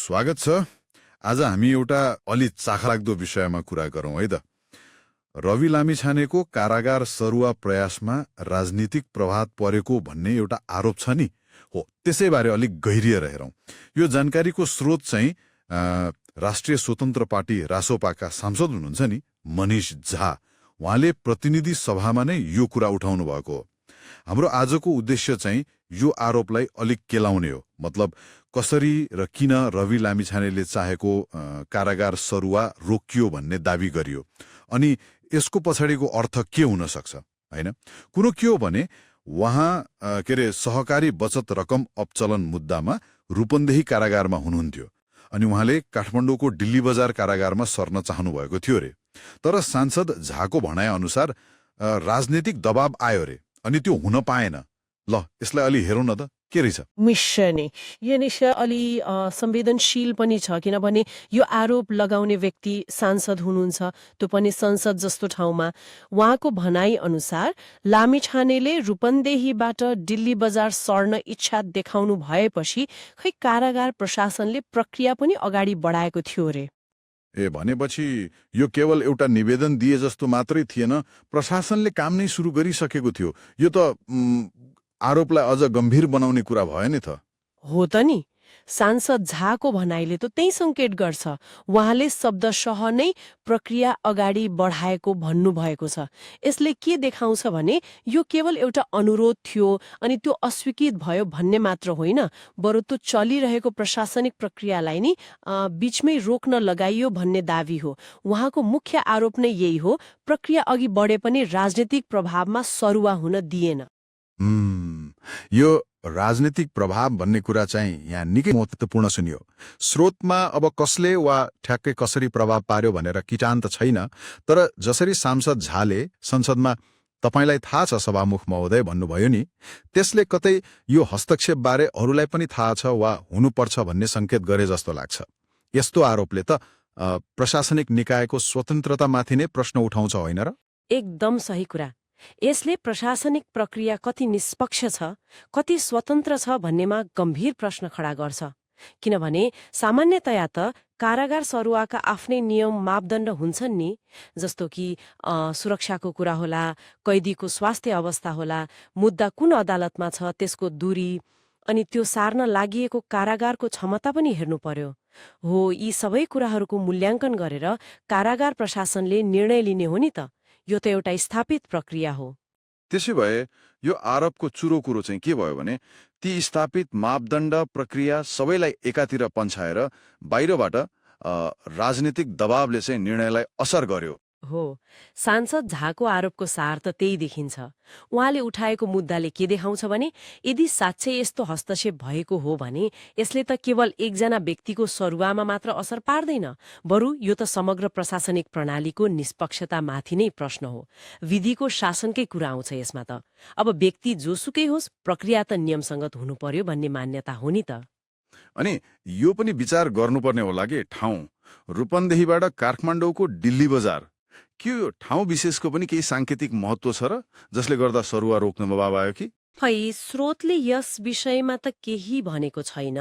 स्वागत छ। आज हामी एउटा अलि चाखलाग्दो विषयमा कुरा गरौँ है त। रवि लामिछानेको कारागार सरुवा प्रयासमा राजनीतिक प्रभाव परेको भन्ने एउटा आरोप छ नि, हो त्यसैबारे अलिक गहिरिएर हेरौँ। यो जानकारीको स्रोत चाहिँ राष्ट्रिय स्वतन्त्र पार्टी रासोपाका सांसद हुनुहुन्छ नि मनिष झा, उहाँले प्रतिनिधि सभामा नै यो कुरा उठाउनु भएको हो। हाम्रो आजको उद्देश्य चाहिँ यो आरोपलाई अलिक केलाउने हो। मतलब कसरी र किन रवि लामिछानेले चाहेको कारागार सरुवा रोकियो भन्ने दावी गरियो, अनि यसको पछाडिको अर्थ के हुन सक्छ हैन। कुरो के हो भने उहाँ सहकारी बचत रकम अपचलन मुद्दामा रूपन्देही कारागारमा हुनुहुन्थ्यो, अनि उहाँले काठमाडौँको दिल्ली बजार कारागारमा सर्न चाहनु भएको थियो रे। तर सांसद झाको भनाइ अनुसार राजनीतिक दबाब आयो रे, अनि त्यो हुन पाएन। ल यसलाई अलि हेरौँ न त के रहेछ। निश्चय नै यो निश्चय अलि संवेदनशील पनि छ, किनभने यो आरोप लगाउने व्यक्ति सांसद हुनुहुन्छ, त्यो पनि संसद जस्तो ठाउँमा। उहाँको भनाइ अनुसार लामिछानेले रूपन्देहीबाट दिल्ली बजार सर्न इच्छा देखाउनु भएपछि खै कारागार प्रशासनले प्रक्रिया पनि अगाडि बढाएको थियो रे। ए भनेपछि यो केवल एउटा निवेदन दिए जस्तो मात्रै थिएन, प्रशासनले काम नै सुरु गरिसकेको थियो। यो त आरोपलाई अझ गम्भीर बनाउने कुरा भयो नि त। हो त नि, सांसद झाको भनाइले त त्यही संकेत गर्छ। उहाँले शब्दशः नै प्रक्रिया अगाडि बढाएको भन्नुभएको छ। यसले के देखाउँछ भने यो केवल एउटा अनुरोध थियो अनि त्यो अस्वीकृत भयो भन्ने मात्र होइन, बरु त्यो चलिरहेको प्रशासनिक प्रक्रियालाई नि बीचमै रोक्न लगाइयो भन्ने दावी हो। उहाँको मुख्य आरोप नै यही हो, प्रक्रिया अघि बढे पनि राजनीतिक प्रभावमा सरुवा हुन दिएन। यो राजनीतिक प्रभाव भन्ने कुरा चाहिँ यहाँ निकै महत्त्वपूर्ण सुनियो। स्रोतमा अब कसले वा ठ्याक्कै कसरी प्रभाव पार्यो भनेर किटान त छैन, तर जसरी सांसद झाले संसदमा तपाईलाई थाहा छ सभामुख महोदय भन्नुभयो नि, त्यसले कतै यो हस्तक्षेपबारे अरूलाई पनि थाहा छ वा हुनुपर्छ भन्ने संकेत गरे जस्तो लाग्छ। यस्तो आरोपले त प्रशासनिक निकायको स्वतन्त्रतामाथि नै प्रश्न उठाउँछ होइन र? एकदम सही कुरा। यसले प्रशासनिक प्रक्रिया कति निष्पक्ष छ, कति स्वतन्त्र छ भन्नेमा गम्भीर प्रश्न खडा गर्छ। किनभने सामान्यतया त कारागार सरुवाका आफ्नै नियम मापदण्ड हुन्छन् नि, जस्तो कि सुरक्षाको कुरा होला, कैदीको स्वास्थ्य अवस्था होला, मुद्दा कुन अदालतमा छ त्यसको दूरी, अनि त्यो सार्न लागि कारागारको क्षमता पनि हेर्नु पर्यो। हो, यी सबै कुराहरूको मूल्याङ्कन गरेर कारागार प्रशासनले निर्णय लिने हो नि त। यो त एउटा स्थापित प्रक्रिया हो। त्यसै भए यो आरोपको चुरो कुरो चाहिँ के भयो भने ती स्थापित मापदण्ड प्रक्रिया सबैलाई एकातिर पन्छाएर बाहिरबाट राजनीतिक दबावले चाहिँ निर्णयलाई असर गर्यो। हो, सांसद झाको आरोपको सार त त्यही देखिन्छ। उहाँले उठाएको मुद्दाले के देखाउँछ भने यदि साँच्चै यस्तो हस्तक्षेप भएको हो भने यसले त केवल एकजना व्यक्तिको सरुवामा मात्र असर पार्दैन, बरु यो त समग्र प्रशासनिक प्रणालीको निष्पक्षतामाथि नै प्रश्न हो। विधिको शासनकै कुरा आउँछ यसमा त। अब व्यक्ति जोसुकै होस्, प्रक्रिया त नियमसङ्गत हुनु पर्यो भन्ने मान्यता हो नि त। अनि यो पनि विचार गर्नुपर्ने होला कि ठाउँ रूपन्देहीबाट काठमाडौँको दिल्ली बजार, के यो ठाउँ विशेषको पनि केही सांकेतिक महत्त्व छ र जसले गर्दा सरुवा रोक्नमा बाब आयो कि? खै स्रोतले यस विषयमा त केही भनेको छैन,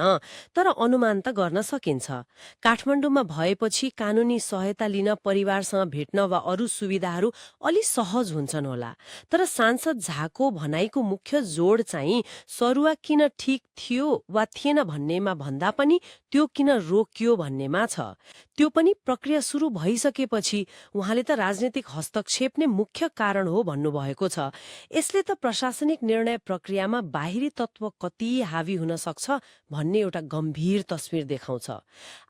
तर अनुमान त गर्न सकिन्छ। काठमाडौँमा भएपछि कानुनी सहायता लिन परिवारसँग भेट्न वा अरू सुविधाहरू अलि सहज हुन्छन् होला। तर सांसद झाको भनाइको मुख्य जोड चाहिँ सरुवा किन ठिक थियो वा थिएन भन्नेमा भन्दा पनि त्यो किन रोकियो भन्नेमा छ। त्यो पनि प्रक्रिया सुरु भइसकेपछि उहाँले त राजनीतिक हस्तक्षेप नै मुख्य कारण हो भन्नुभएको छ। यसले त प्रशासनिक निर्णय प्रक्रियामा बाहिरी तत्व कति हावी हुन सक्छ भन्ने एउटा गम्भीर तस्विर देखाउँछ।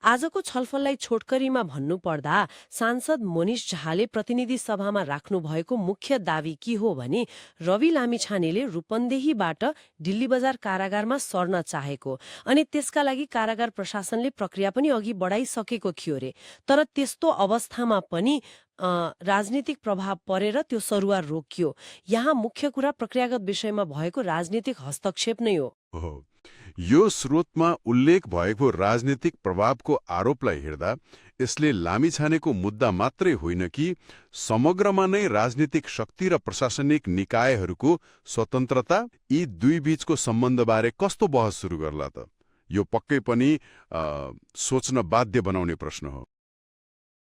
आजको छलफललाई छोटकरीमा भन्नुपर्दा सांसद मनिष झाले प्रतिनिधि सभामा राख्नु भएको मुख्य दावी के हो भने रवि लामिछानेले रूपन्देहीबाट दिल्ली बजार कारागारमा सर्न चाहेको, अनि त्यसका लागि कारागार प्रशासनले प्रक्रिया पनि अघि बढाइसकेको थियो रे। तर त्यस्तो अवस्थामा पनि राजनीतिक प्रभाव परेर त्यो सरुवा रोकियो। यहाँ मुख्य कुरा प्रक्रियागत विषयमा भएको राजनीतिक हस्तक्षेप नै हो। यो स्रोतमा उल्लेख भएको राजनीतिक प्रभावको आरोपलाई हेर्दा यसले लामिछानेको मुद्दा मात्रै होइन कि समग्रमा नै राजनीतिक शक्ति र प्रशासनिक निकायहरूको स्वतन्त्रता, यी दुई बीचको सम्बन्धबारे कस्तो बहस सुरु गर्ला त? यो पक्कै पनि सोच्न बाध्य बनाउने प्रश्न हो।